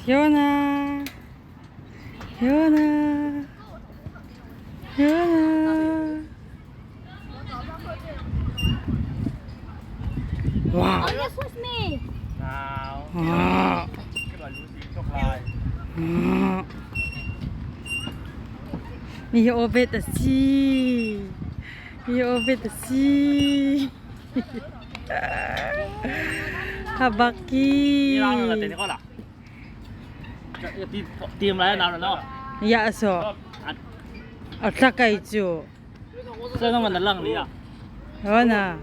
Fiona Fiona Fiona Wow. Oh, you push me. Wow. Mi hi Obed a si. Mi hi Obed a si. Habaki. Ya so. A tlakai cu. Hona.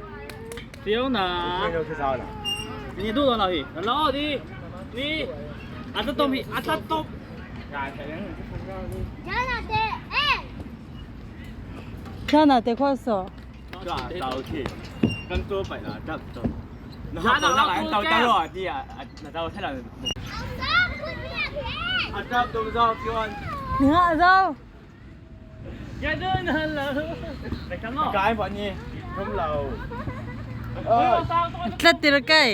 Jana te kho so. Nga zo. Tlat tir kai.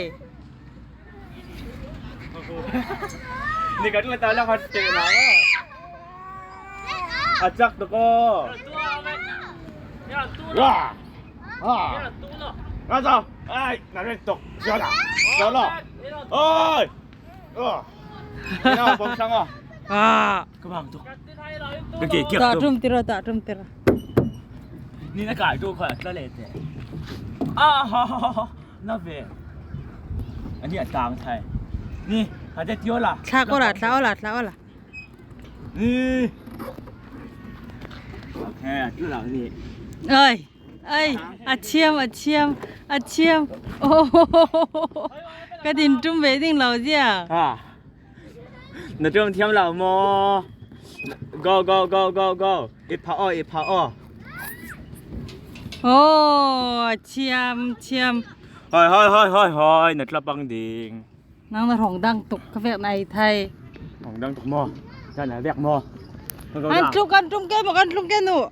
Ah. Ta tum tira ta tum tira. Thla ko la thla ola thla ola. Ơi, ơi, a thiam a thiam a thiam. Oh, ka din tum ve ding lo zia. Na tum thiam lo maw? Go go go go go. I phah aw i phah aw. Oh, thiam thiam. Hoi hoi hoi hoi hoi na tla bang ding. Nang na rong dang tuk ka vek nai thai. Rong dang tuk maw? Kan na vek maw? An tluk an tum ke maw kan tlung ke nu.